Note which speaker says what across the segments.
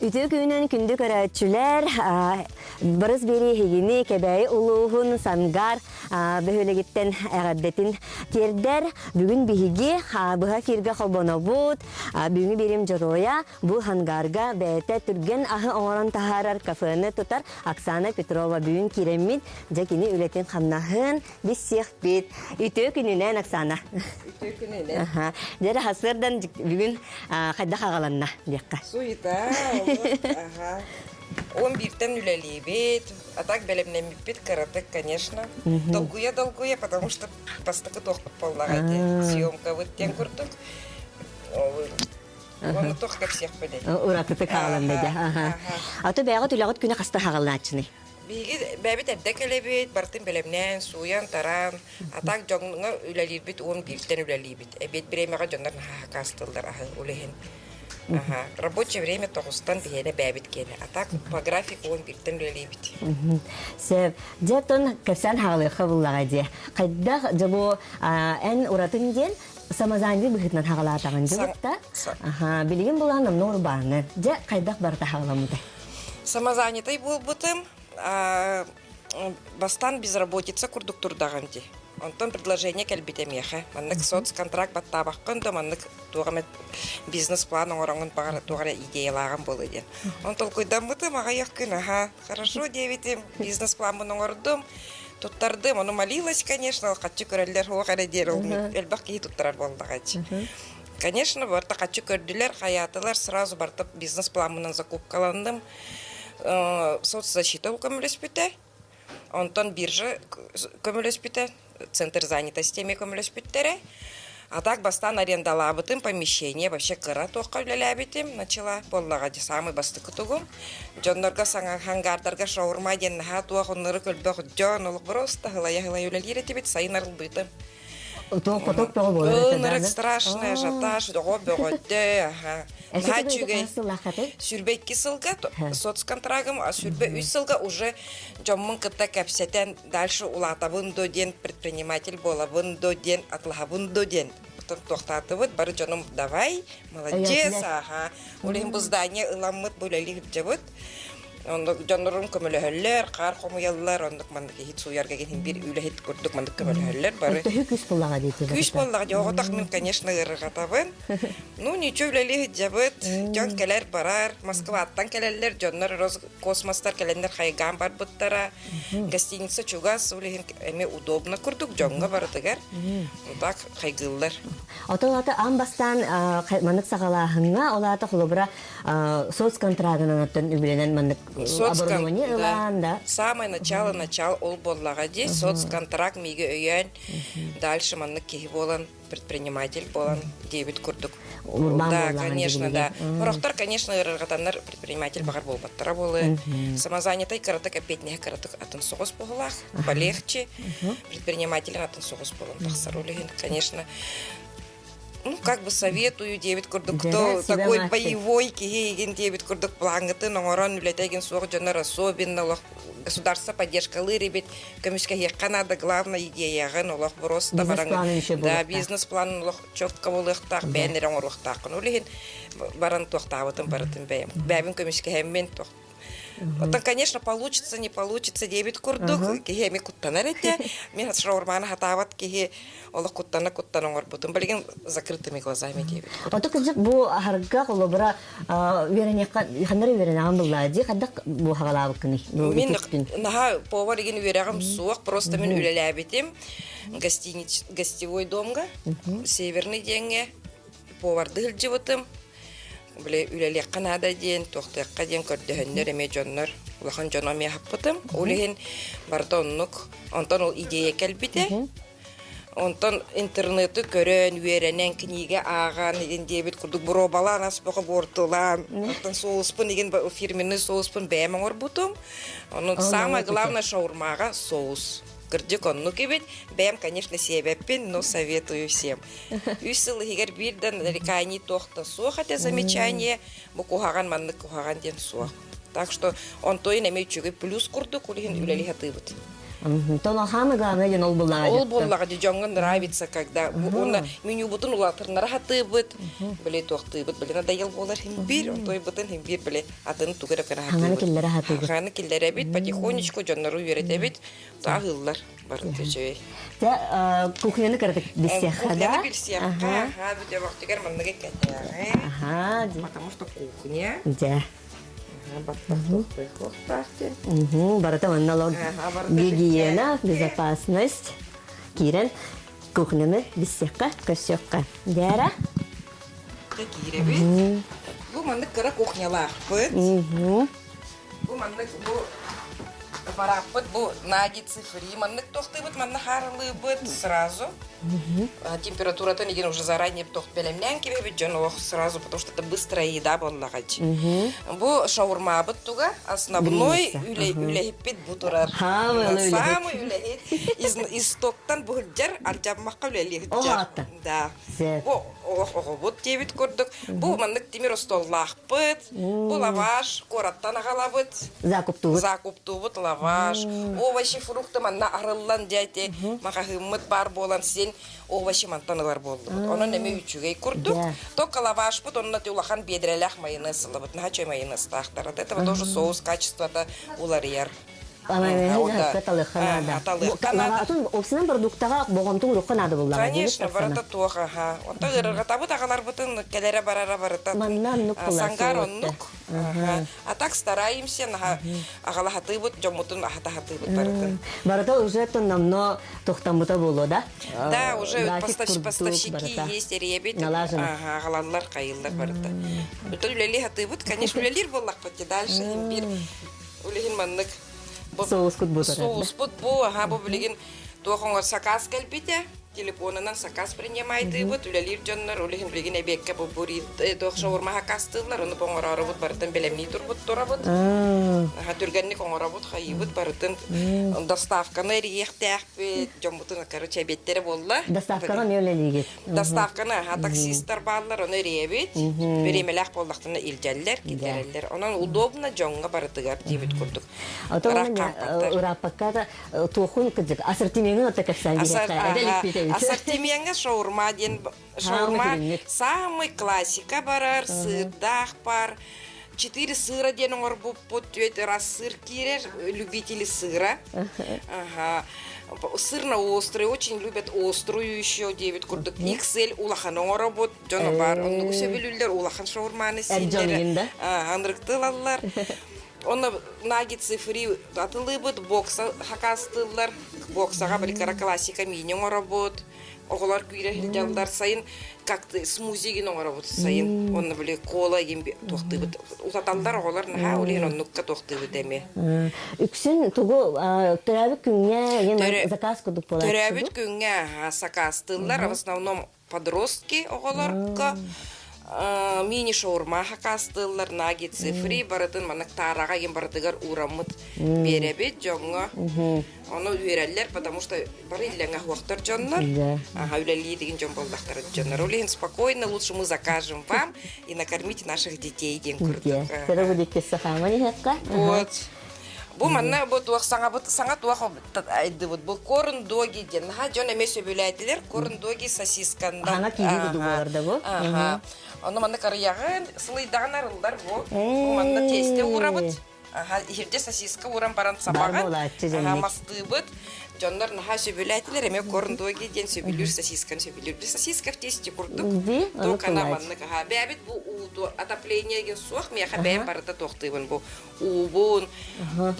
Speaker 1: Үтүө күнүнэн күндү көрөөччүлэр, Барыс биэрии эһигини Кэбээйи улууһун Сангар бөһүөлэгиттэн эҕэрдэтин тиэрдэр. Бүгүн биһиги быһа эфиргэ холбонобут. Бүгүҥҥү биэриим дьоруойа бу Хангарга бэйэтэ түргэн аһы оҥорон таһаарар кафены тутар Оксана Петрова бүгүн киирэммит дьэ кини үлэтин-хамнаһын Билсиэхпит. Үтүө күнүнэн, Оксана.
Speaker 2: Үтүө күнүнэн.
Speaker 1: Дьэ, сарсыардан бүгүн хайдах аҕаланна диэххэ.
Speaker 2: Суета, аха. Он бииртэн үлэлиибит. А так бэлэмнэммиппит кыратык, конечно. Долгуйа-долгуйа, потому что бастакы туохпут буоллаҕа ити съемкабыт диэн курдук. Ону туох кэпсиэхпиний?
Speaker 1: Уратытык хааланна дьэ. А то бэйэҕит үлэҕит күнэ хаста хаҕаллааччыный?
Speaker 2: Биһиги бэйэбит эрдэ кэлэбит, барытын бэлэмнээн, сууйан-тараан, а так дьоҥҥо үлэлиирбит 11-тэн үлэлиибит. Эбиэт бириэмэҕэ дьоннор наһаа хакаастыыллар аһы үлэһин. Аха. Рабочее время тоҕустан биһиэнэ бэйэбит киэнэ. А так по графику 11-тэн үлэлиибит.
Speaker 1: Сөп. Дьэ, оттон кэпсээн хаалыахха буллаҕа дии. Хайдах дьэ бу эн уратын диэн самозанятый быһыытынан хаҕалаатаҕын дьэ Аха, билигин булаан намна урбааны. Дьэ, хайдах барыта хаҕаламмытай?
Speaker 2: Самозанятай буолбутум. Бастаан безработица курдук турдаҕым дии. Онтон предложение кэлбитэ миэхэ. Маннык соцконтракт баттаабаккын да маннык туох эмэ бизнес-план оҥороҥҥун баҕар туох эрэ идеялааҕым буолуо диэн. Он толкуйдаммытым аҕыйах күн аха хорошо диэбитим бизнес-пламмын оҥордум туттардым ону молилась конечно хаччы көрөллөр суох эрэ диэн ол элбэх киһи туттарар буоллаҕа Конечно, барыта хаччы көрдүлэр, хайаатылар, сразу барыта бизнес-пламмынан закупкаланным. Соцзащита көмөлөспүтэ, онтон биржа көмөлөспүтэ, центр занятости эмиэ көмөлөспүттэрэ. А так бастаан арендалаабытым помещение вообще кыра туохха үлэлээбитим начала буоллаҕа дьэ самый бастакы тугум. Дьоннорго саҥа ангардарга шаурма диэн наһаа туох оннору көрбөх дьон олох просто һылайа-һылайа үлэлиир этибит сайын арылбытым.
Speaker 1: Туох поток бөҕө буолар этэ
Speaker 2: Ынырык страшный ажиотаж оҕо бөҕөтө аха. Наһаа үчүгэй. 22 сылга соцконтрагым, а 23 сылга уже дьоммун кытта кэпсэтэн дальше улаатабын до диэн предприниматель буолабын до диэн атлаһабын до диэн туохтаатыбыт бары дьонум давай молодец аха ол иһин бу здание ыламмыт бу үлэлии сылдьабыт Оннук дьоннорун көмөлөһөллөр, хаар хомуйаллар, оннук маннык иһит сууйарга иһин биир үлэһит курдук маннык көмөлөһөллөр бары.
Speaker 1: Төһө күүс буоллаҕа диэтилэр?
Speaker 2: Күүс буоллаҕа дии, оҕотох мин, конечно, ыарырҕатабын. Ну, ничего үлэлии сылдьабыт, дьон кэлэр барар, Москваттан кэлэллэр, дьоннор Роскосмостар кэлэннэр хайгаан барбыттара. Гостиница чугас, ол иһин эмиэ удобно курдук дьоҥҥо барытыгар. Так хайгыыллар.
Speaker 1: Ото ата аан бастаан маннык саҕалааһыҥҥа, ол аата холобура соцконтрагынан оттон үбүлэнэн маннык оборудование ылаан да
Speaker 2: самое начало начал ол буоллаҕа дии соцконтракт мииги өйөөн дальше маннык киһи буолан предприниматель буолан диэбит курдук да конечно да сорохтор конечно ыарырҕатаннар предприниматель баҕар буолбаттара буолуо самозанятай кыратык эппиэтинэһэ кыратык атын соҕус буоллаах полегче предприниматель атын соҕус буолан тахсар ол иһин конечно ну, как бы советую диэбит курдук, кто такой боевой киһи игин диэбит курдук плаҥҥытын оҥорон үлэтэ игин суох дьоннор особенно олох государство поддержкалыыр эбит көмүскэһиэххэ наада главное идеяҕын олох просто баран да бизнес-планын олох четко буолуохтаах бэйэн эрэ оҥоруохтааххын ол иһин баран туохтаабытын барытын бэйэм бэйэбин көмүскэһэммин Оттон, конечно, получится, не получится диэбит курдук, киһи эмиэ куттанар этэ. Мин шаурманы хатаабат киһи олох куттана-куттана оҥорбутум. Билигин закрытыми глазами диэбит курдук.
Speaker 1: Ото кырдьык бу аһарга холобура үөрэниэххэ ханнары үөрэнэҕин буллаа дии хайдах бу хагалаабыккыный?
Speaker 2: Мин наһаа повар игин үөрэҕим суох, просто мин үлэлээбитим гостиниц гостевой домга Северный диэҥҥэ повардыы сылдьыбытым. Били үлэлиэххэ наада диэн, туохтуохха диэн көрдөһөннөр эмиэ дьоннор, улахан дьону эмиэ аһаппытым. Ол иһин барыта оннук. Онтон ол идея кэлбитэ. Онтон интернеты көрөн, үөрэнэн, книга ааҕан игин диэбит курдук боруобалаан ас бөҕө буортулаан. Оттон соуспун игин фирменный соуспун бэйэм оҥорбутум. Ону самое главное шаурмаҕа соус. Кырдьык оннук эбит. Бэйэм, конечно, сиэбэппин, но советую всем. Үс сыл иһигэр биир да нареканий туох да суох этэ замечание, бу куһаҕан маннык куһаҕан диэн суох. Так что онтуойун эмиэ үчүгэй плюс курдук, ол иһин үлэлии сатыыбыт.
Speaker 1: Тоно самое главное диэн ол буллаҕа
Speaker 2: Ол буоллаҕа дии дьоҥҥо нравится, когда уонна менюбутун улаатырнара хатыыбыт, били туохтыыбыт, били надоел буолар хин биир, онтойбутун хин биир били атын тугу эрэ көрө
Speaker 1: Хаҥаны киллэрэ хатыыбыт.
Speaker 2: Хаҥаны киллэрэбит, потихонечку дьоннору үөрэтэбит, аһыыллар барыта үчүгэй.
Speaker 1: Дьэ, кухняны кыратык билсиэххэ да?
Speaker 2: Кухняны билсиэххэ, аха, бүтэ манныгы кэтээҕи.
Speaker 1: Аха.
Speaker 2: Потому что кухня.
Speaker 1: Дьэ. Барыта манна олор гигиена, безопасность киирэн кухняны билсиэххэ, көрсүөххэ. Дьээрэ?
Speaker 2: Киирэбит. Бу маннык кыра кухнялаахпыт. Бу маннык бу аппарааппыт бу Нади цифри маннык тохтуубут манна хаарылыыбыт сразу. Температуратын игин уже заранее тох бэлэмнээн кибэбит дьон ох сразу потому что это быстрая еда буоллаҕа Бу шаурмабыт туга основной үлэһиппит бу турар. Самый үлэһит. Истоктан быһылдьар ардьаммакка үлэлиһилдьэр. Да. Бу оҕобут диэбит курдук. Бу маннык тимир остуоллаахпыт. Бу лаваш куораттан аҕалабыт.
Speaker 1: Закуптуубут.
Speaker 2: Закуптуубут лаваш. Овощи, фрукты манна арыллан дьэ маҕаһыыммыт баар буолан син овощи мантан ылар буоллубут. Онон эмиэ үчүгэй курдук. Только лавашпыт онно улахан биэдэрэлээх майонез ылабыт. Наһаа үчүгэй майонезтаахтар. От этого тоже соус качествота уларыйар.
Speaker 1: Талыахха наада.
Speaker 2: Талыахха наада.
Speaker 1: Опсынан продуктаҕа боҕомтуҥ урукка наада буллаҕа.
Speaker 2: Конечно, барыта туох аха. Онто ыарырҕатабыт аҕаларбытын кэлэрэ барара барыта.
Speaker 1: Манна оннук
Speaker 2: Сангар оннук. А так стараемся, аҕалаһатыыбыт, дьоммутун аһатаһатыыбыт барытын.
Speaker 1: Барыта уже тонномно тохтаммыта буолуо да?
Speaker 2: Да, уже поставщики есть, эрийэбит.
Speaker 1: Налажено.
Speaker 2: Аҕалаллар, хайыллар барыта. Бүтүн үлэлии хатыыбыт, конечно, үлэлиир буоллахпыт дальше бир Улиһин маннык
Speaker 1: соуспут бу
Speaker 2: соуспут бу аха бу билигин туох оҥор сакаас кэлбитэ телефонунан сакаас принимайдыыбыт үлэлиир дьоннор улиһин билигин эбиэккэ бу туох шаурма сакаастыыллар ону оҥороорубут барытын бэлэмнии турбут турабыт аха түргэнник оҥоробут хайыыбыт барытын доставканы эрийиэхтээхпит дьоммутун короче эбиэттэрэ буолла
Speaker 1: доставкаҕа эмиэ үлэлиигит
Speaker 2: Доставканы аха таксистар бааллар, ону эриэбит. Бириэмэлээх буоллахтарына илдьэллэр, киллэрэллэр. Онон удобно дьоҥҥо барытыгар диэбит курдук.
Speaker 1: Ырааппакка туохун кыдьык ассортимеҥҥа отто кэпсээн биһиэхэ
Speaker 2: Ассортимеҥҥа шаурма диэн шаурма самый классика барар, сыырдаах бар. Четыре сыра диэн оҥорбуппут, түөрт раз сыр киирэр, любители сыра. Ага. Сырно-острый, очень любят острую еще диэбит курдук. XL улахан оҥоробут, дьоно бар. Оннугу сөбүлүүллэр, улахан шаурманы сииллэр. Анырыктылаллар. Онно наггетсы фри атылыыбыт, бокса хакастыыллар. Боксаҕа били классика миини оҥоробут. Оҕолор күүрэ сылдьаллар сайын как смузигин оҥоробут сайын онно били кола игин туохтыыбыт утаталлар оҕолор наһаа улиһин оннукка туохтыыбыт эми
Speaker 1: Үксүн тугу төрөөбүт күҥҥэ заказ курдук буолар
Speaker 2: төрөөбүт күҥҥэ сакаастыыллар в основном подростки оҕолорго мини шаурма хакаастыыллар наггетсы фри барытын маннык таараҕа игин барытыгар уураммыт биэрэбит дьоҥҥо Ону үөрэллэр, потому что бары иллэҥэ суохтар дьоннор. Ага, үлэлии деген дьон буоллахтар дьоннор. Ол иһин спокойно, лучше мы закажем вам и накормите наших детей диэн курдук. Вот. Бу манна бу туох саҥабыт саҥа туох айдыбыт бу корн доги диэн наһаа дьон эмиэ сөбүлээтилэр корн доги сосискандан
Speaker 1: Хана киири куду буолар да бу
Speaker 2: Ага. Ону манна карыйаҕын сылыйдаҕын арыллар бу. Бу манна тесте уурабыт. Аха, иһирдьэ сосиска ууран баран сабаҕын, аха, мастыыбыт. Дьоннор наһаа сөбүлээтилэр, эмиэ корндоги диэн сөбүлүүр сосисканы сөбүлүүр. Сосиска в тесте курдук. Туох-ана маннык аха. Бэйэбит бу ууту отопление диэн суох, миэхэ бэйэм барыта туохтыыбын бу уубун,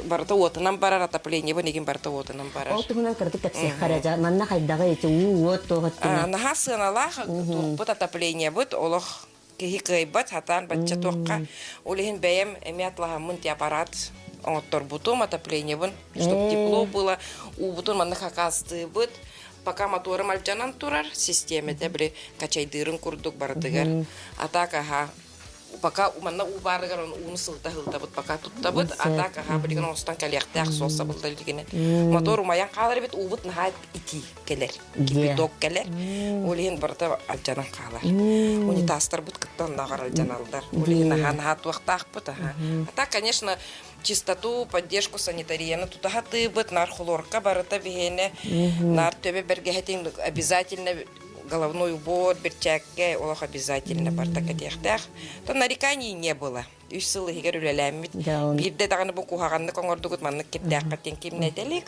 Speaker 2: барыта уотунан барар, отоплениебын игин барыта уотунан барар.
Speaker 1: Ол туһунан кыратык кэпсиэххэ эрэ дьэ, манна хайдаҕый ити уу, уот туох өттүнэн?
Speaker 2: Наһаа сыаналаах туохпут отоплениебыт олох киһи кыайбат, сатаан бачча туохха. Ол иһин бэйэм эмиэ атлаһаммын ти аппарат оҥотторбутум, отоплениебын, чтоб тепло было, уубутун манна хакаастыыбыт. Пока моторым алдьанан турар, систиэмэтэ били качайдыырын курдук барытыгар. А так аха. Пока манна уу баарыгар ууну сылыта сылытабыт, пока туттабыт, а так аха билигин оҥостон кэлиэхтээх суол сабылла илигинэ. Мотор умайан хаалар эбит, уубут наһаа итии кэлэр, кипяток кэлэр. Ол иһин барыта алдьанан хаалар. Унитазтарбыт кытта оннооҕор алдьаналлар. Ол иһин наһаа наһаа туохтаахпыт аха. А так, конечно, чистоту, поддержку санитарияны тута сатыыбыт, нар хлорка барыта биһиэнэ, нар төбө бэргэһэтин обязательно головной убор, перчатка олох обязательно барыта кэтиэхтээх. То нареканий не было. Үс сыл иһигэр үлэлээммит. Биирдэ даҕаны бу куһаҕаннык оҥордугут маннык кирдээххэ диэн кимнэтэлик.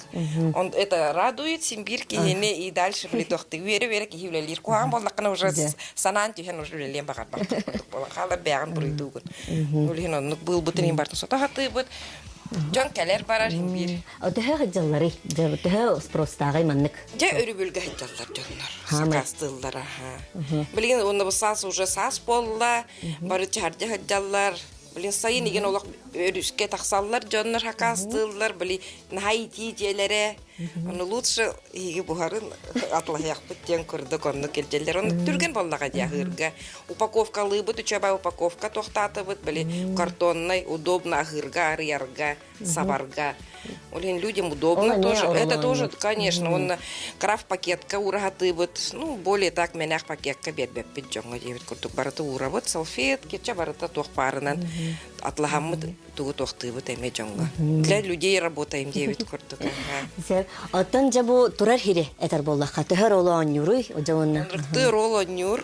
Speaker 2: Он это радует симбир киһини и дальше билитохты үөрэ-үөрэ киһи үлэлиир. Куһаҕан буоллаххына уже санаан түһэн уже үлэлиэн баҕарбат курдук буолан хаалар бэйэҕин буруйдуугун. Ол иһин оннук быылбытын иһин барытын сото сатыыбыт. Дьон кэлэр барар иһин биир.
Speaker 1: Төһө сылдьалларый? Төһө спростааҕый маннык?
Speaker 2: Дьэ өрүбүлгэ сылдьаллар дьоннор. Сакаастыыллар аха. Билигин уонна бу саас уже саас буолла. Бары чаһардьа сылдьаллар. Блин, сайын игин олох өрүскэ тахсаллар дьоннор хакаастыыллар. Били наһаа итии дьиэлэрэ. Ону лучше иһиги буһарын атлаһыахпыт диэн курдук оннук илдьэллэр. Оннук түргэн буоллаҕа дии аһыырга. Упаковкалыыбыт, үчүгэй упаковка туохтаатыбыт, били картоннай, удобно аһыырга, арыйарга, сабарга. Ол иһин людям удобно тоже. Это тоже, конечно, он крафт пакетка уураһатыыбыт, ну, более так мэнээх пакетка биэрбэппит дьоҥҥо диэбит курдук барыта уурабыт, салфетки, чэ барыта туох баарынан атлаһаммыт тугу туохтыыбыт эмиэ дьоҥҥо. Для людей работаем диэбит курдук.
Speaker 1: Оттон дьэ бу турар хири этэр буоллахха, төһөр ол оонньууруй дьонна?
Speaker 2: Ырыктыыр ол оонньуур.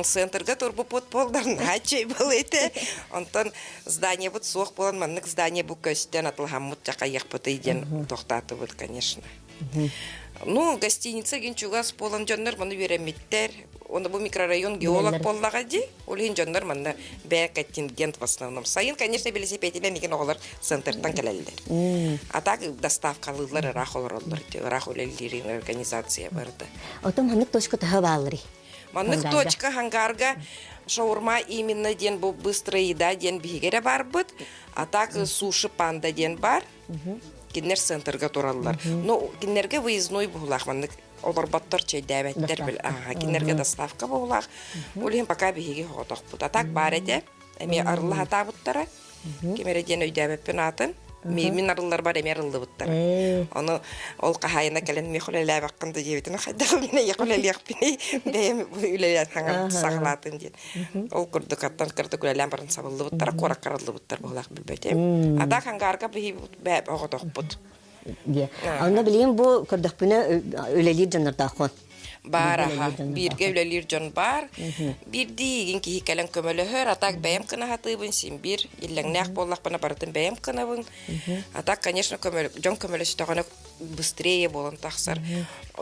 Speaker 2: Центрга турбуппут буолдар нааччый был этэ. Онтон зданиебыт суох буолан маннык здание бу көстөн атылаһаммыт чакайыахпытый диэн тохтоотубут, конечно. Ну, гостиница гин чугас буолан дьоннор маны үөрэммиттэр. Оны бу микрорайон геолог буоллаҕа дии. Ол иһин дьоннор манна бэйэ контингент в основном. Сайын, конечно, велосипединэн игин оҕолор центртан кэлэллэр. А так доставкалыыллар ыраах олороллор, ыраах үлэлиир организация барыта.
Speaker 1: Отон маннык точка төһө баалларый?
Speaker 2: Маннык точка хангарга шаурма именно диэн бу быстрая еда диэн биһиги эрэ барбыт. А так суши панда диэн бар. Кинилэр центрга тураллар. Но кинилэргэ выездной буһулаах маннык олорботтор чэйдээбэттэр бил аха кинилэргэ доставка буһулаах. Ол иһин пока биһиги хоҕотохпут. А так баар этэ. Эмиэ арыллаһатаабыттара. Ким эрэ диэн өйдөөбөппүн аатын. Мин арылларбар эмиэ арыллыбыттар. Ону ол хаһаайына кэлэн миэхэ үлэлээбэххин да диэбитин хайдах мин эйиэхэ үлэлиэхпиний бэйэм үлэлээн хаҥа саҕалаатын диэн. Ол курдук аттан кырдык үлэлээн баран сабыллыбыттара, куоракка арыллыбыттар буолаах билбэтим. А так ангарга биһи бэйэ оҕотохпут.
Speaker 1: Диэ. Онно билигин бу көрдөхпүнэ үлэлиир дьоннордооххун.
Speaker 2: Баар аха. Бииргэ үлэлиир дьон баар. Биирдии игин киһи кэлэн көмөлөһөр, а так бэйэм кынаһатыыбын син биир. Иллэҥнээх буоллахпына барытын бэйэм кынабын. А так, конечно, дьон көмөлөстөҕүнэ быстрее буолан тахсар.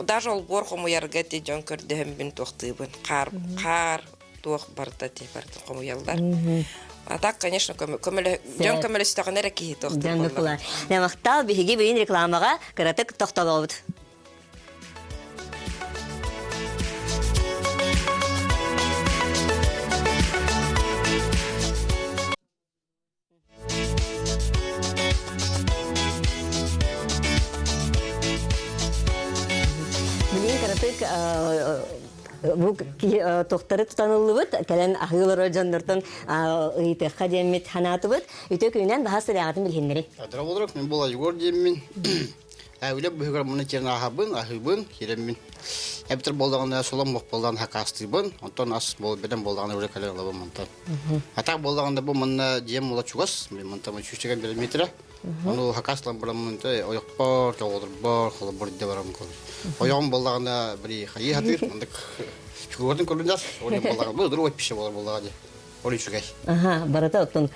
Speaker 2: Даже олбуор хомуйарга ти дьон көрдөһөммүн туохтыыбын. Хаар, хаар туох барыта ти барытын хомуйаллар. А так, конечно, дьон көмөлөстөҕүнэ эрэ киһи туохтуур буоллаҕа.
Speaker 1: Махтал биһиги бүгүн рекламаҕа кыратык тохтолообут. Билигин кыратык бу туохтары тутаныллыбыт кэлэн аһыылар дьоннортон ыйытыахха диэммит ханаатыбыт. Үтө күнүнэн баһа сырааҕытын билиһиннэри.
Speaker 3: Адра болорок мен була Егор диэммин. Үлэ быһыгар муну киэрин аһабын, аһыыбын, киирэммин. Эбэтэр буоллаҕына солом мох буоллаҕына хакаастыыбын, онтон ас бэлэм буоллаҕына уже кэлэн ылабын мантан. Атах буоллаҕына бу манна дьиэм ула чугас, мантан сүүсчэкэн километра. Ону хакаастан бараммын ойохпор, тоҕолорбор, холобур дьэ барам Ойоҕум буоллаҕына били хайыы хатыыр, мандык чугугатын көрүнэр, ол буоллаҕына бу другой пища буолар буоллаҕа дии. Ол үчүгэй.
Speaker 1: Аха, барыта оттон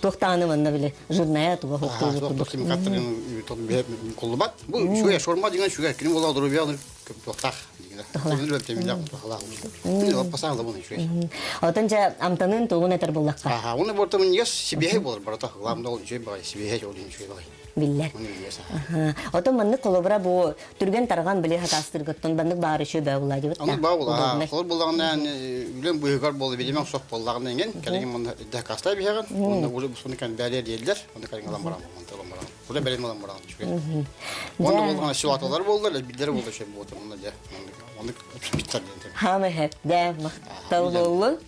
Speaker 1: туохтааны манна били жирная туга
Speaker 3: хоктуур курдук. Куллубат. Бу үчүгэй шаурма деген үчүгэй. Кини буола доруобуйа туохтаах
Speaker 1: Отон дьэ амтанын тугун этэр буллахха.
Speaker 3: Аха, уну бортамын ес сибиэһэй болар барата. Главное ол үчүгэй баҕай, сибиэһэй ол үчүгэй баҕай.
Speaker 1: Биллэр. Отон маннык холобура бу түргэн тарҕан били хатаастыргыттан баннык баары үчү баа булаа дебит.
Speaker 3: Аны баа була. Холор буллаҕына үлэм быыһыгар буолла билимэҥ сох буоллаҕына иҥэн кэлигин манна дэ кастай биһэҕин. Онно уже бусуну кэн бээлиэр диэллэр. Онно кэлин ылан баран, онно баран. Уже бэлин ылан баран үчүгэй. Онно буоллаҕына ситуациялар буоллар, билдер буолла үчүгэй буолла. Онно дьэ, оннук биттар диэн.
Speaker 1: Хаама хэп, дэ махтал боллун.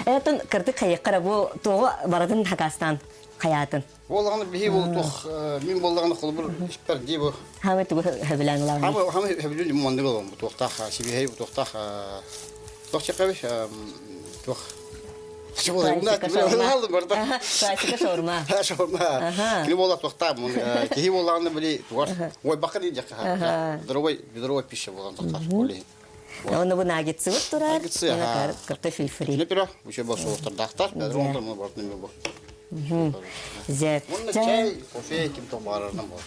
Speaker 1: Этон кырдык хайыккара бу туоҕу барытын хакастаан хайаатын.
Speaker 3: Буоллаҕына биһи бу туох мин буоллаҕына холобур испэр дии бу.
Speaker 1: Хамы тугу хөбүлээн ылаҕын?
Speaker 3: Хамы хамы хөбүлүүн маннык ылабын бу туохтаах сибиһэй бу туохтаах туох чекабы туох
Speaker 1: Классика шаурма.
Speaker 3: Шаурма. Кини буолла туохтаах киһи буоллаҕына били тугар уойбакка дии дьакка. Здоровой здоровой пища буолан тохтар.
Speaker 1: Оны бу наггетсыбыт турар.
Speaker 3: Наггетсы, аха.
Speaker 1: Картофель фри.
Speaker 3: Не тура, еще бу соустардаахтар. Бу.
Speaker 1: Зе.
Speaker 3: Чай, кофе ким то баарарынан бол.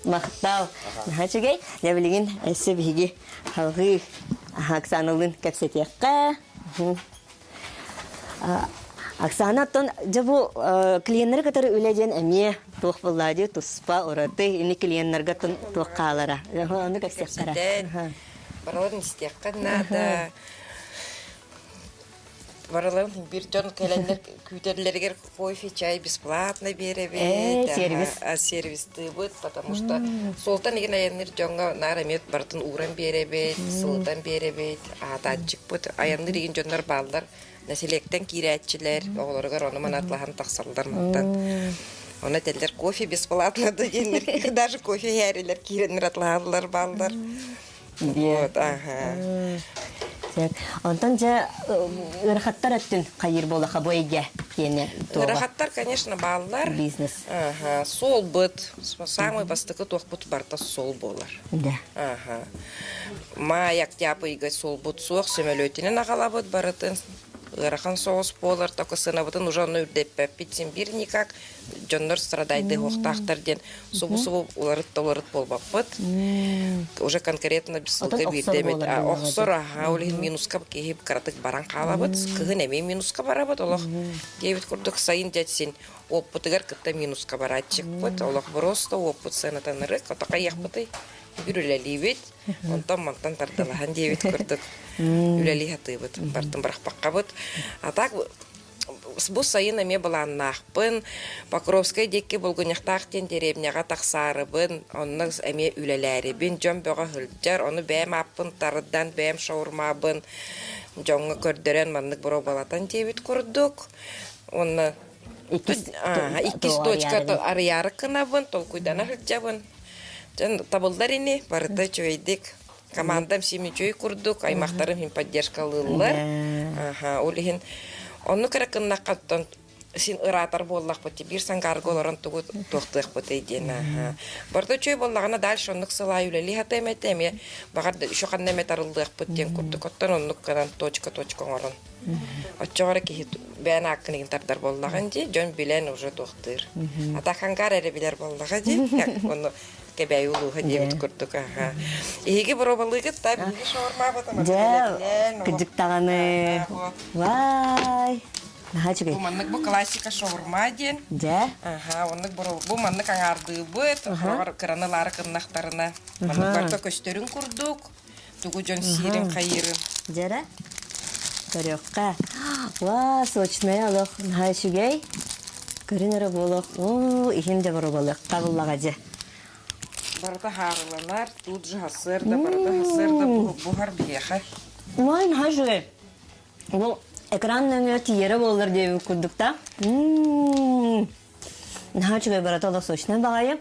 Speaker 1: Махтал. Наһаа үчүгэй. Дьэ билигин өссө биһиги халҕыы Оксаналыын кэпсэтиэххэ. Оксана, оттон дьэ бу клиеннэри кытары үлэ диэн эмиэ туох буоллаа дии туспа ураты ини клиеннэргэ туох хаалара. Ону кэпсиэхтэрэ.
Speaker 2: Барыларын истиэххэ наада. Барыларын биир дьон кэлэннэр күүтэллэригэр кофе, чай бесплатно биэрэбит.
Speaker 1: Э, сервис.
Speaker 2: Сервистыыбыт, потому что суолтан игин айанныыр дьоҥҥо наар эмиэ барытын ууран биэрэбит, сылытан биэрэбит, аатааччыкпыт. Айанныыр игин дьоннор бааллар. Нэһилиэктэн киирээччилэр оҕолоругар ону-маны атлаһан тахсаллар мантан. Ону этэллэр кофе бесплатно да диэннэр даже кофе иһээрилэр киирэннэр атлаһаллар бааллар. Вот, ага.
Speaker 1: Онтон дьэ ыарахаттар өттүн хайыыр буолаха бу эйгэ диэни
Speaker 2: Ыарахаттар, конечно, бааллар.
Speaker 1: Бизнес.
Speaker 2: Ага, суолбут. Самый бастакы туохпут барыта суол буолар.
Speaker 1: Да.
Speaker 2: Ага. Маай, октябрь ыйга суолбут суох, сөмөлүөтүнэн аҕалабыт барытын. Ыарахан соҕус буолар, только сыанабытын уже онно үрдэппэппит син биир никак. Дьоннор страдайдыһуохтаахтар диэн субу-субу уларыт да уларыт буолбаппыт. Уже конкретно сылга биирдэ эмит охсор, аха, ол иһин минуска киһи кыратык баран хаалабыт. Кыһын эмиэ минуска барабыт, олох диэбит курдук сайын дьэ син уоппутугар кытта минуска барааччыкпыт. Олох просто уоппут сыанатанырык, отохайыахпытый Бүгүн үлэлиибит, онтон мантан тардылаһан диэбит курдук үлэлии сатыыбыт, бартын бырахпаккабыт. А так бу сайын эмиэ былааннаахпын. Покровскай диэки Булгунньахтаах диэн дэриэбинэҕэ тахсаарыбын, онно эмиэ үлэлээрибин, дьон бөҕө сылдьар, ону бэйэм ааппын тардан, бэйэм шаурмабын дьоҥҥо көрдөрөн маннык боруобалатан диэбит курдук. Уонна иккис точка арыйаары гынабын, толкуйдана сылдьабын. Дьон табыллар ини, барыта үчүгэйдик. Командам син үчүгэй курдук, аймахтарым иһин поддержкалыыллар. Аха, ол иһин оннук эрэ гыннахха син ыраатар буоллахпыт биир сангаарга олорон тугу туохтуохпутый диэн аха. Барыта үчүгэй буоллаҕына дальше оннук сыл аайы үлэлии сатыам этэ эмиэ баҕар да еще ханна эмэ тарыллыахпыт диэн курдук оттон оннук гынан точка-точка оҥорон Оччоҕо эрэ киһи бэйэн ааккын игин тардар буоллаҕын дии, дьон билэн уже туохтыыр. А так Хангар эрэ билэр буоллаҕа дии, ону Кэбээйи улууһа диэбит курдук аха. Эһиги боруобалыыгыт да биһиги шаурмабытын
Speaker 1: Дьэ, кырдьык даҕаны. Вай! Наһаа үчүгэй.
Speaker 2: Бу маннык бу классика шаурма диэн.
Speaker 1: Дьэ.
Speaker 2: Аха, оннук бу маннык аҥаардыыбыт, кыраны лаары кыннахтарына. Маннык барыта көстөрүн курдук. Тугу дьон сиирин хайыырын.
Speaker 1: Дьэрэ, көрүөххэ. Ва, сочная олох наһаа үчүгэй. Көрүн эрэ буолуох. Уу, иһин да боруобалыахха буллаҕа дьэ.
Speaker 2: Барыта хаарыланар, тут же сарсыарда, барыта сарсыарда буһар биһиэхэ.
Speaker 1: Ой, наһаа үчүгэй. Бу экран нөҥүө тиийэрэ буоллар диэбит курдук да. Наһаа үчүгэй барыта олох сочная баҕайы.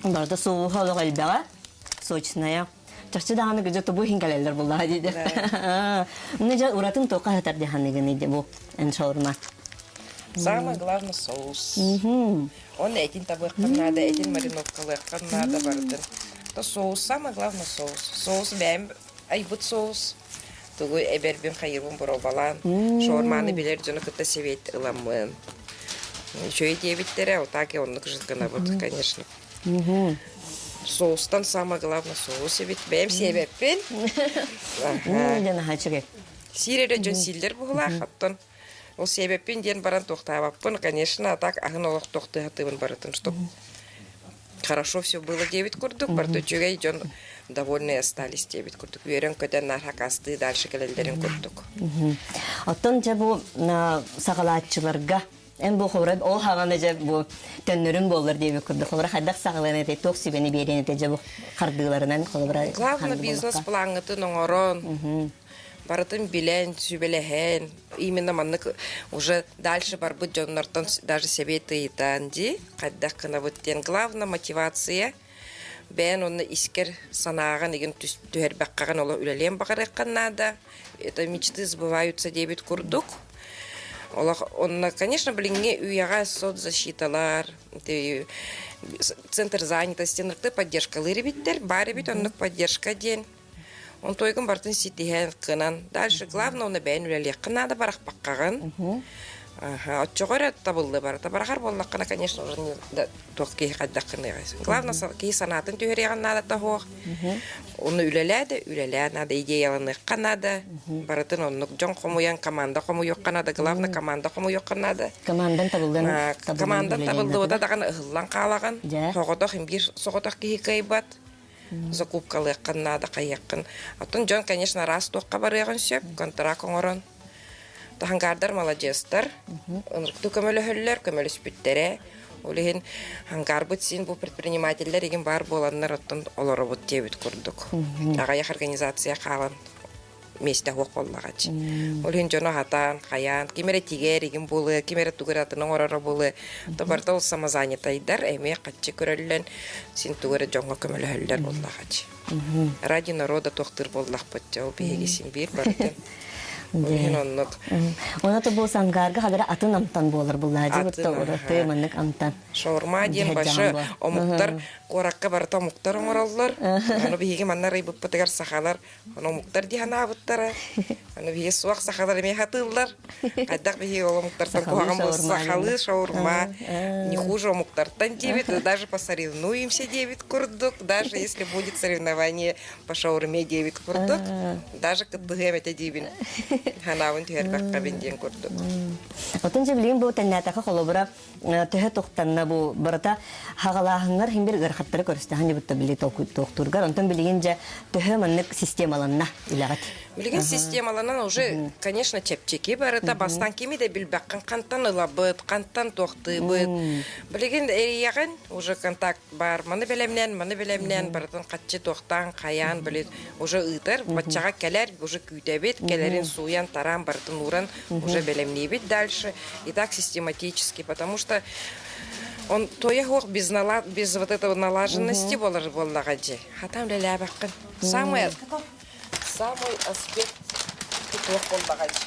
Speaker 1: Барыта соуһа олох элбэҕэ. Сочная. Чахчы даҕаны гыдьа тобу иһин кэлэллэр буллаҕа диде. Мына дьэ уратын туохха сатар диханыгыный де бу эн шаурма.
Speaker 2: Самое главное соус. Он этин табыаххын наада, этин мариновкалыаххын наада барытын. То соус, самое главное соус. Соус бэйэм айбыт соус. Тугу эбэрбин хайырбын боруобалаан, шаурманы билэр дьону кытта сэбиэт ыламмын. Үчүгэй диэбиттэрэ, вот так и оннук же гынабыт, конечно. Соустан самое главное соус эбит. Бэйэм сиэбэппин.
Speaker 1: Дьэ наһаа үчүгэй.
Speaker 2: Сиир эрэ дьон сииллэр быһыылаах. Оттон ол сиэбэппин диэн баран туохтаабаппын. Конечно, а так аһын олох тохтуһатыыбын барытын, чтоб хорошо все было диэбит курдук. Барыта үчүгэй дьон довольные остались диэбит курдук. Үөрэн-көтөн наар хакастыы дальше кэлэллэрин курдук.
Speaker 1: Оттон дьэ бу саҕалааччыларга Эн бу холобура ол хаҕана дьэ бу төннөрүн буоллар диэбит курдук холобура хайдах саҕалыан этэй туох сүбэни биэриэн этэй дьэ бу хардыыларынан холобура
Speaker 2: Главное бизнес плаҥҥытын оҥорон. Барытын билэн, сүбэлэһэн, именно маннык уже дальше барбыт дьоннортон даже сэбиэт ыйытан дии, хайдах гынабыт диэн. Главное мотивация бэйэн онно искэр санааҕын игин түһэрбэххэҕин олох үлэлиэн баҕарыаххын наада. Это мечты сбываются диэбит курдук. Олох онно, конечно, билиҥҥи үйэҕэ соцзащиталар, центр занятости нырты поддержкалыыр эбиттэр, баар эбит оннук поддержка диэн. Онтуойгун барытын ситиһэн, кынан. Дальше главное оны бэйэн үлэлиэххин наада барахпаккаҕын. Аха, оччоҕо эрэ табыллы барыта. Барахар буоллаххына, конечно, уже не туох киһи хайдаххыныаҕай. Главное, киһи санаатын түһэриэҕин наада тоһуох. Ону үлэлээ да үлэлээ наада, идеяланыахха наада. Барытын оннук дьон хомуйан, команда хомуйуохха наада. Главное, команда хомуйуохха наада.
Speaker 1: Командан табыллан
Speaker 2: Командан табыллыбыта даҕаны ыһыллан хаалаҕын. Соҕотох биир соҕотох киһи кыайбат. Закупкалыаххын наада, хайыаххын. Оттон дьон, конечно, араас туохха барыаҕын сөп, контракт оҥорон. Хангаардар маладьыастар, ынырыктыы көмөлөһөллөр, көмөлөспүттэрэ. Ол иһин хангаарбыт син бу предпринимателлэр игин баар буоланнар оттон олоробут диэбит курдук. Аҕыйах организация хаалан миэстэ суох буоллаҕач. Ол иһин дьону аһатан, хайаан, ким эрэ тигэр игин буолуо, ким эрэ тугу эрэ атын оҥороро буолуо. То барыта ол самозанятайдар эмиэ хаччы көрөллөн, син тугу эрэ дьоҥҥо көмөлөһөллөр буоллаҕач. Ради народа туохтуур буоллахпыт дьэ ол биһиги син биир барытын. Ол иһин оннук.
Speaker 1: Онно бу Сангаарга хадара атын амтан буолар буллаадьы бутта ураты маннык амтан.
Speaker 2: Шаурма диэн башы омуктар куоракка барыта омуктар оҥороллор. Аны биһиги манна арыйбыппытыгар сахалар Аны омуктар дии санаабыттара. Аны биһиги суох сахалар эмиэ сатыыллар. Хайдах биһиги ол омуктартан куһаҕан буол сахалыы шаурма не хуже омуктартан диэбит, даже посоревнуемся диэбит курдук, даже если будет соревнование по шаурме диэбит курдук, даже кыттыһыам этэ диибин. Ханаабын түһэрбэххэбин диэн курдук.
Speaker 1: Отун же билигин бу тэннээтэхэ холобура төһө тухтанна бу барыта хагалааһыннар хин бир ыарахаттары көрүстэһэн дебутта били туохтуургар онтон билигин дьэ төһө маннык системаланна үлэҕит
Speaker 2: Билигин системаланан уже, конечно, чэпчэки барыта бастан кими да билбэххин хантан ылабыт, хантан туохтыыбыт. Билигин эрийэҕин уже контакт бар, маны бэлэмнээн, маны бэлэмнээн барытын хаччы туохтаан, хайаан били уже ыытар, баччаҕа кэлэр, уже күүтэбит, кэлэрин сууйан, тараан барытын ууран уже бэлэмниибит дальше. И так систематически, потому что он тоя хуох без, нала, без вот этого налаженности болар буоллаҕа дьи. Хатам үлэлээбэххин. Самый, самый аспект туох буоллаҕа дьи.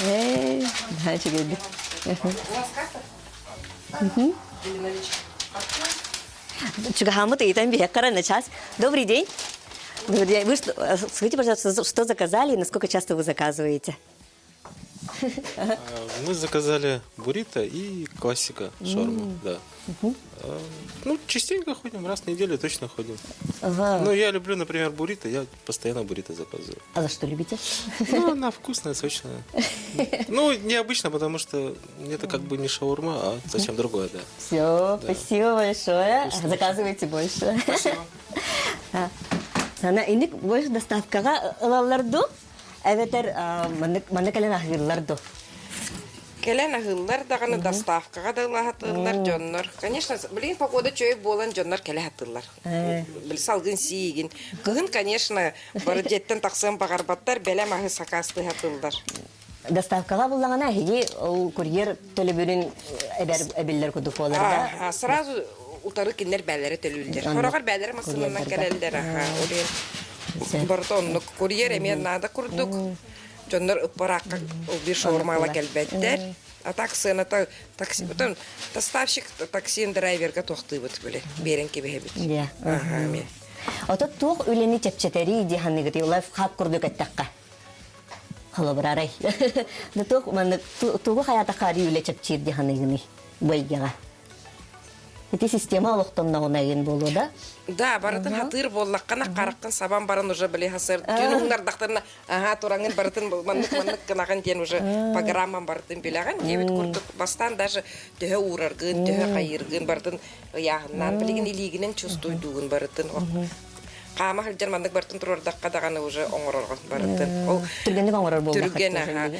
Speaker 1: Эй, да, үчүгэйдик.
Speaker 2: У вас карта? Или наличка?
Speaker 1: Чугаһааммыт ыйытан биһиэххэ на час. Добрый день. Добрый день. Вы что, скажите, пожалуйста, что заказали и насколько часто вы заказываете?
Speaker 4: Мы заказали буррито и классика шаурму, да. Ну, частенько ходим, раз в неделю точно ходим.
Speaker 1: Ага.
Speaker 4: Ну, я люблю, например, буррито, я постоянно буррито заказываю.
Speaker 1: А за что любите?
Speaker 4: Ну, она вкусная, сочная. Ну, необычно, потому что это как бы не шаурма, а совсем другое, да.
Speaker 1: Все, спасибо большое.
Speaker 4: Вкусно.
Speaker 1: Заказывайте больше.
Speaker 4: Спасибо.
Speaker 1: Сана инник больше доставкаҕа ылаллар ду, эбэтэр манна кэлэн аһыыллар ду?
Speaker 2: Кэлэн аһыыллар даҕаны доставкаҕа да ылаһатыыллар дьоннор. Конечно, билигин погода үчүгэй буолан дьоннор кэлэ сатыыллар. Били салгын сиигин. Кыһын, конечно, бары дьиэттэн тахсыан баҕарбаттар, бэлэм аһы сакаастыы сатыыллар.
Speaker 1: Доставкаҕа буллаҕына эһиги ол курьер төлөбүрүн эбэр эбиллэр курдук буолар да?
Speaker 2: Сразу утары кинилэр бээлэрэ төлүүллэр. Хороҕор бээлэрэ массыынанан кэлэллэр. Аха, ол иһин барыта оннук. Курьер эмиэ наада курдук. Дьоннор ыппараакка ол биир шаурмала кэлбэттэр. А так сыаната такси потом доставщик такси драйверга туохтыыбыт били биэрэн кэбиһэбит. Аха, эмиэ.
Speaker 1: Ото туох үлэни чэпчэтэрий дии саныыгытый? Лайфхак курдук эттэххэ. Холобурарай. Да туох маннык тугу хайаатахха үлэ чэпчиир дии саныыгыный бу эйгэҕэ? Ити система олохтонноҕуна игин буолуо да?
Speaker 2: Да, барытын хатыыр буоллаххына хараххын сабан баран уже били хасыр түүн уһуннардахтарына аха тураҥын барытын маннык маннык гынаҕын диэн уже программан барытын билэҕин диэбит курдук бастаан даже төһө уураргын төһө хайыыргын барытын ыйааһыннаан билигин илиигинэн чувствуйдуугун барытын. Хаама сылдьар маннык барытын туруордахха даҕаны уже оҥорорго барытын. Ол
Speaker 1: Түргэнник оҥорор буоллахха.
Speaker 2: Түргэн аха.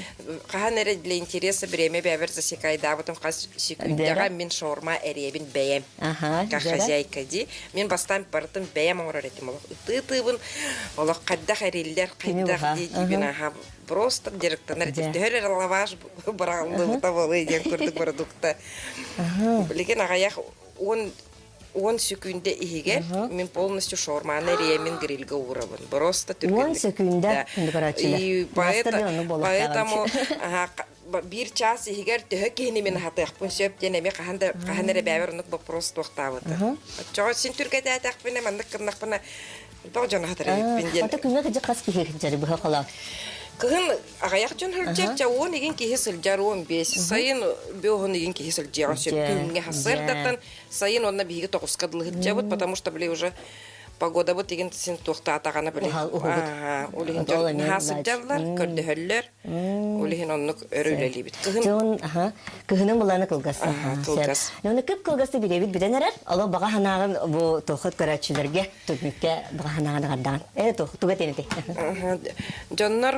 Speaker 2: Хаһан эрэ для интереса время бэбэр засекайдаабытым хас секундаҕа мин шаурма эриэбин бэйэм. Как хозяйка ди. Мин бастаан барытын бэйэм оҥорор этим олох. Ытыы-ытыыбын олох хайдах эриллэр, хайдах дии диибин аха. Просто директорнар төһөр эрэ лаваш быраҕыллыбыта буолуй диэн курдук продукта. Билигин аҕыйах он 10 секүндэ иһигэр мин полностью шаурманы эрийэммин грильга уурабын. Просто
Speaker 1: 10 секүндэ
Speaker 2: И поэтому биир час иһигэр төһө киһини мин аһатыахпын сөп диэн эмиэ хаһан да хаһан эрэ бэйэбэр оннук вопрос туохтаабыта. Оччоҕо син түргэтээтэхпинэ маннык гыннахпына элбэх дьон аһатар эбиппин диэн.
Speaker 1: Ото күҥҥэ кыдьык хас киһи сылдьар быһа холоон?
Speaker 2: Кыһын аҕыйах дьон сылдьар, ча 10 игин киһи сылдьар, 15. Сайын 5 игин киһи сылдьыаҕын сөп. Күҥҥэ сырдатан сайын уонна биһиги тоҕуска дылы сылдьабыт, потому что били уже погодабыт игин син туохтаатаҕына били ол иһин дьон наһаа сылдьаллар, көрдөһөллөр. Ол иһин оннук өрө үлэлиибит.
Speaker 1: Кыһын кыһынын буланы кылгас.
Speaker 2: Кылгас.
Speaker 1: Оны кып кылгасты билебит бүтэн эрэр. Оло баҕа санааҕын бу туохут көрөөччүлэргэ түмүккэ баҕа санааҕын аҕардаҕын. Э туох туга тиэнэтэй?
Speaker 2: Дьоннор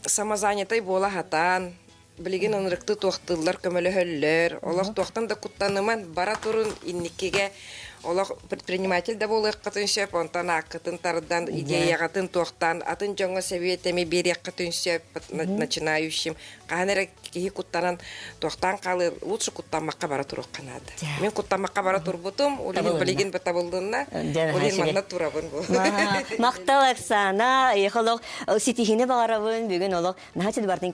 Speaker 2: самозанятай буола хатаан, билигин ынырыктыы туохтууллар, көмөлөһөллөр. Олох туохтан да куттаныман, бара турун инникигэ олох предприниматель да буолуоххутун сөп, онтон ааккытын тардан, идеяҕытын туохтаан, атын дьоҥҥо сэбиэт эми биэриэххитин сөп, начинающим. Хаһан эрэ киһи куттанан туохтаан хаалыыр, лучше куттаммакка бара туруохха наада. Мин куттаммакка бара турбутум, ол иһин билигин табыллынна, ол иһин манна турабын.
Speaker 1: Махтал Оксана, олох ситиһини баҕарабын, бүгүн олох наһаа чудубартын.